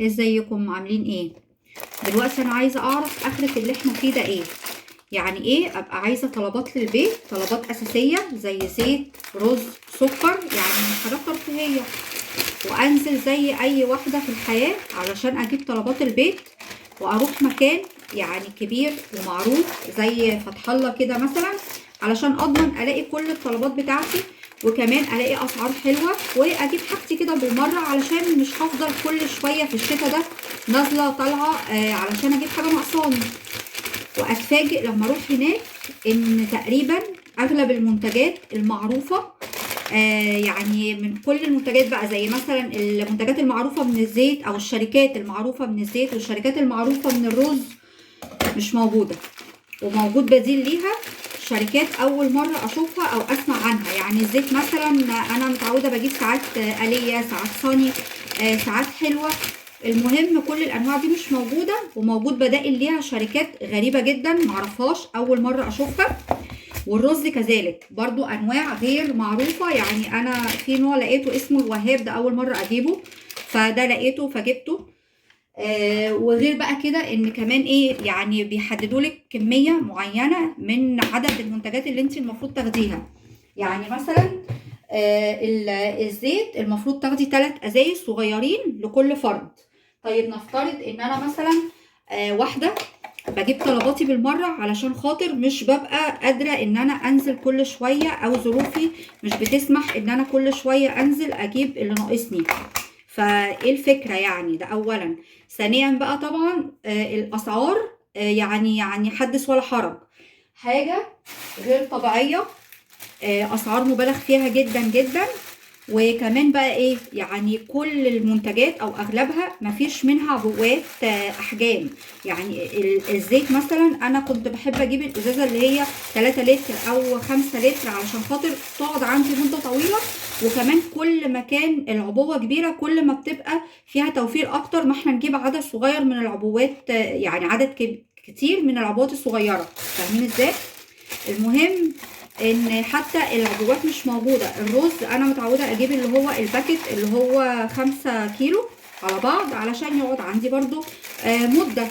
ازيكم عاملين ايه؟ دلوقتي انا عايزه اعرف اخرة اللي احنا فيه ده ايه. يعني ايه ابقى عايزه طلبات للبيت، طلبات اساسية زي زيت، رز، سكر، يعني حاجات ترفيهية، وانزل زي اي واحدة في الحياة علشان اجيب طلبات البيت، واروح مكان يعني كبير ومعروف زي فتح الله كده مثلا، علشان اضمن الاقي كل الطلبات بتاعتي، وكمان الاقي اسعار حلوة واجيب حاجتي كده بالمرة، علشان مش هفضل كل شوية في الشتا ده نازله طالعه علشان اجيب حاجة ناقصاني. واتفاجئ لما اروح هناك ان تقريبا اغلب المنتجات المعروفة، يعني من كل المنتجات بقى، زي مثلا المنتجات المعروفة من الزيت او الشركات المعروفة من الزيت والشركات المعروفة من الرز، مش موجودة، وموجود بديل ليها شركات اول مرة اشوفها او اسمع عنها. يعني الزيت مثلا انا متعوده بجيب ساعات آلية، ساعات صاني، ساعات حلوة. المهم كل الانواع دي مش موجودة، وموجود بدائل ليها شركات غريبة جدا معرفهاش، اول مرة اشوفها. والرز كذلك برضو انواع غير معروفة، يعني انا في نوع لقيته اسمه الوهاب، ده اول مرة اجيبه، فده لقيته فجبته. وغير بقى كده ان كمان ايه، يعني بيحددوا لك كمية معينة من عدد المنتجات اللي انت المفروض تاخديها. يعني مثلا الزيت المفروض تاخدي 3 ازايز صغيرين لكل فرد. طيب نفترض ان انا مثلا واحدة بجيب طلباتي بالمرة علشان خاطر مش ببقى قادرة ان انا انزل كل شوية، او ظروفي مش بتسمح ان انا كل شوية انزل اجيب اللي ناقصني. فايه الفكرة يعني؟ ده اولا. ثانيا بقى طبعا، الاسعار، يعني حدث ولا حرج، حاجة غير طبيعية، اسعار مبالغ فيها جدا جدا. وكمان بقى ايه، يعني كل المنتجات او اغلبها مفيش منها عبوات، احجام. يعني الزيت مثلا انا كنت بحب اجيب الازازه اللي هي 3 لتر او 5 لتر علشان خاطر تقعد عندي مده طويلة، وكمان كل ما كان العبوه كبيرة كل ما بتبقى فيها توفير اكتر، ما احنا نجيب عدد صغير من العبوات، يعني عدد كتير من العبوات الصغيرة، فاهمين ازاي؟ المهم ان حتى العبوات مش موجودة. الرز انا متعوده اجيب اللي هو ال packet اللي هو 5 كيلو على بعض علشان يقعد عندي برضو، مده،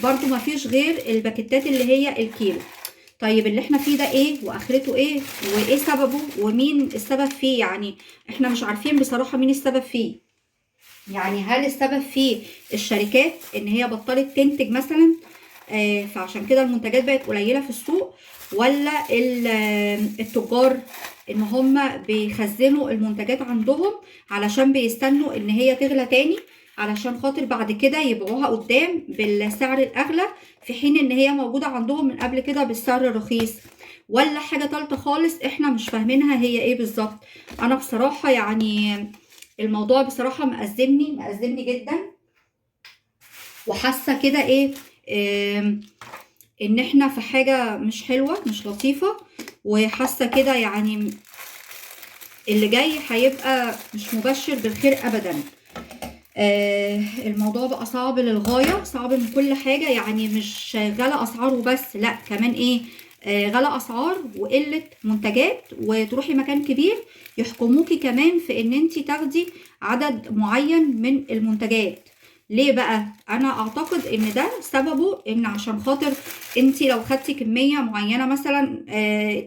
برضو ما فيش غير الباكيتات اللي هي الكيلو. طيب اللي احنا فيه ده ايه، واخرته ايه، وايه سببه، ومين السبب فيه؟ يعني احنا مش عارفين بصراحة مين السبب فيه. يعني هل السبب فيه الشركات ان هي بطلت تنتج مثلا، فعشان كده المنتجات بقت قليلة في السوق، ولا التجار ان هم بيخزنوا المنتجات عندهم علشان بيستنوا ان هي تغلى تاني علشان خاطر بعد كده يبيعوها قدام بالسعر الاغلى، في حين ان هي موجودة عندهم من قبل كده بالسعر الرخيص؟ ولا حاجة تالتة خالص احنا مش فاهمينها هي ايه بالظبط. انا بصراحة يعني الموضوع بصراحة مأزمني جدا، وحاسة كده ايه، ان احنا في حاجة مش حلوة مش لطيفة، وحاسة كده يعني اللي جاي هيبقى مش مبشر بالخير ابدا. الموضوع بقى صعب للغاية، صعب من كل حاجة، يعني مش غلا اسعار وبس، لا كمان ايه، غلا اسعار وقلة منتجات، وتروحي مكان كبير يحكموكي كمان في ان انتي تاخدي عدد معين من المنتجات. ليه بقى؟ انا اعتقد ان ده سببه ان عشان خاطر انتي لو خدتي كمية معينة مثلا،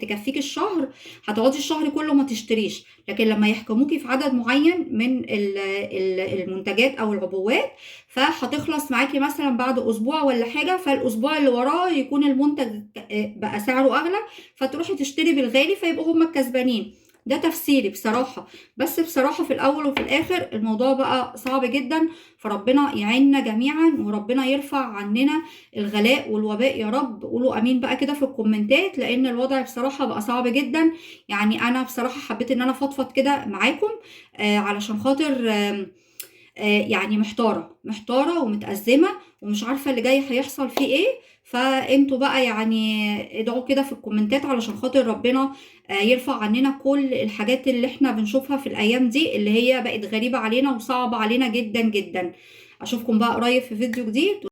تكفيك الشهر، هتقعدي الشهر كله ما تشتريش، لكن لما يحكموكي في عدد معين من المنتجات او العبوات، فهتخلص معاكي مثلا بعد اسبوع ولا حاجة، فالاسبوع اللي وراه يكون المنتج، بقى سعره اغلى، فتروحي تشتري بالغالي، فيبقوا هما الكسبانين. ده تفسيري بصراحة، بس بصراحة في الأول وفي الآخر الموضوع بقى صعب جدا، فربنا يعيننا جميعا، وربنا يرفع عننا الغلاء والوباء يا رب. قولوا أمين بقى كده في الكومنتات، لأن الوضع بصراحة بقى صعب جدا. يعني أنا بصراحة حبيت إن أنا أفضفض كده معاكم، علشان خاطر، يعني محتارة ومتأزمة ومش عارفة اللي جاي هيحصل فيه إيه. فانتوا بقى ادعوا كده في الكومنتات علشان خاطر ربنا، يرفع عننا كل الحاجات اللي احنا بنشوفها في الايام دي اللي هي بقت غريبة علينا وصعبة علينا جدا جدا. اشوفكم بقى قريب في فيديو جديد.